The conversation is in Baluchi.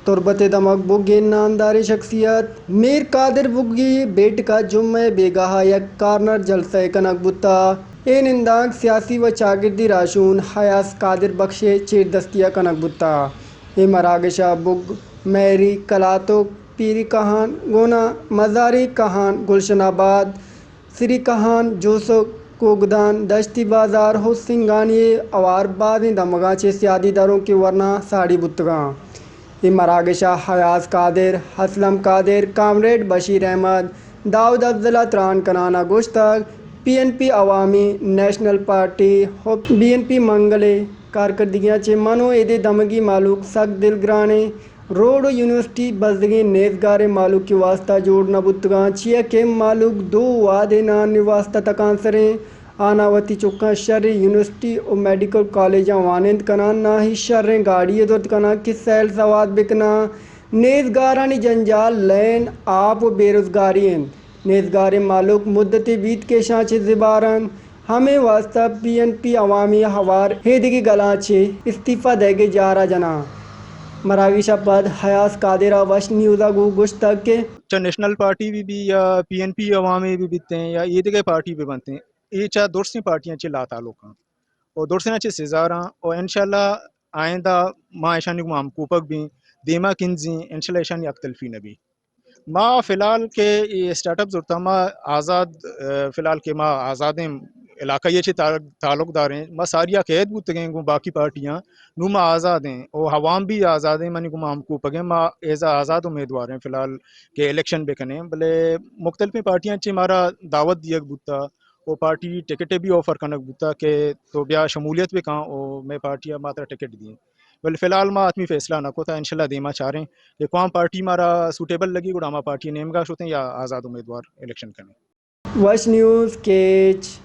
تربت ءِ دمگ بگی نامداریں شخصیت میر قادر بگی بیٹک ءَ جمعہ ءِ بیگاہ ءَ یک کارنر جلسہ ءَ کنگ بوتگ۔ اے نندانک سیاسی و چاگردی راہشون حیاس قادر بخش ءِ چیردستی ءَ کنگ بوتگ۔ اے مراگش ءَ بگ، مہری، کلاتک، پیری کہان، گونا، مزاری کہان، گلشن آباد، سری کہان، جوسک، کوگدان، دشتی بازار ءُ سنگانی ءِ ہوار بازیں دمگاں چہ سیادی درونکیں ورناں ساڑی بوتگاں۔ اے مراگش ءَ حیاس قادر، اسلم قادر، کامریڈ بشیر احمد، داؤد افضل ءَ تران کنان ءَ گوشتگ، پی این پی عوامی نیشنل پارٹی ءُ بی این پی منگل ءِ کارکردگیاں چہ من ءُ ایدے دمگی مہلوک سک دلگران ایں۔ روڈ ءُ یونیورسٹی بزگیں نیزگاریں مہلوک ءِ واستہ جوڑ نہ بوتگاں، چیا کہ مہلوک دو وہدے نان ءِ واستہ تکانسر ایں۔ آناں وتی چکاں شریں یونیورسٹی ءُ میڈیکل کالجاں وانند کناں، ناہی شریں گاڑی ءَ زرت کناں کہ سیل سواد بکناں۔ نیزگارانی جنجال لین، آپ ءُ بے روزگاری انت۔ نیزگاریں مہلوک مدتے بیت کہ اشاں چہ زبار انت۔ ہمے واستہ پی این پی عوامی ہوار ایدگہ گلاں چہ استعفی دئیگ ءِ جار ءَ جناں۔ مراگش ءَ پد حیاس قادر ءَ وش نیوز ءَ گوں گوشتگ کہ چہ نیشنل پارٹی بہ بی یا پی این پی عوامی بہ بیتیں یا ایدگہ پارٹی بہ بنتیں، اے چہ درستیں پارٹیاں چہ لاتعلق آں ءُ درستاں چہ سزاراں ءُ انشاءاللہ آئندہ ما اشانی گوں ہمکوپگ بیں، دیما کنزیں، انشاءاللہ اشانی یک تلفی نہ بی۔ ما فی الحال کہ اے اسٹارٹ اپ زرتا، ما آزاد، ء، فی الحال کہ ما آزادیں علاقہ ء چہ تعلق، تعلق داریں، ما ساری ء قید بوتگیں گوں باقی پارٹیاں، نوں ما آزادیں او عوام بھی آزادیں، منی گوں ما ہمکوپگیں، ما ایز ا آزاد امیدواریں فی الحال کہ الیکشن بکنیں، بلے مختلفیں پارٹیاں چہ مارا دعوت دیگ بوتا او پارٹی ٹکٹ بھی آفر کنگ بوتا کہ تو بیا شمولیت بکن او مئے پارٹی ء ما ترا ٹکٹ دیں۔ بلے فی الحال ما حتمی فیصلہ نہ کتا، انشاءاللہ دیما چاریں کہ کوام پارٹی مارا سوٹیبل لگی، گڑا ہما پارٹی نیمگا شوتیں یا آزاد امیدوار الیکشن کنیں۔ وش نیوز کیچ۔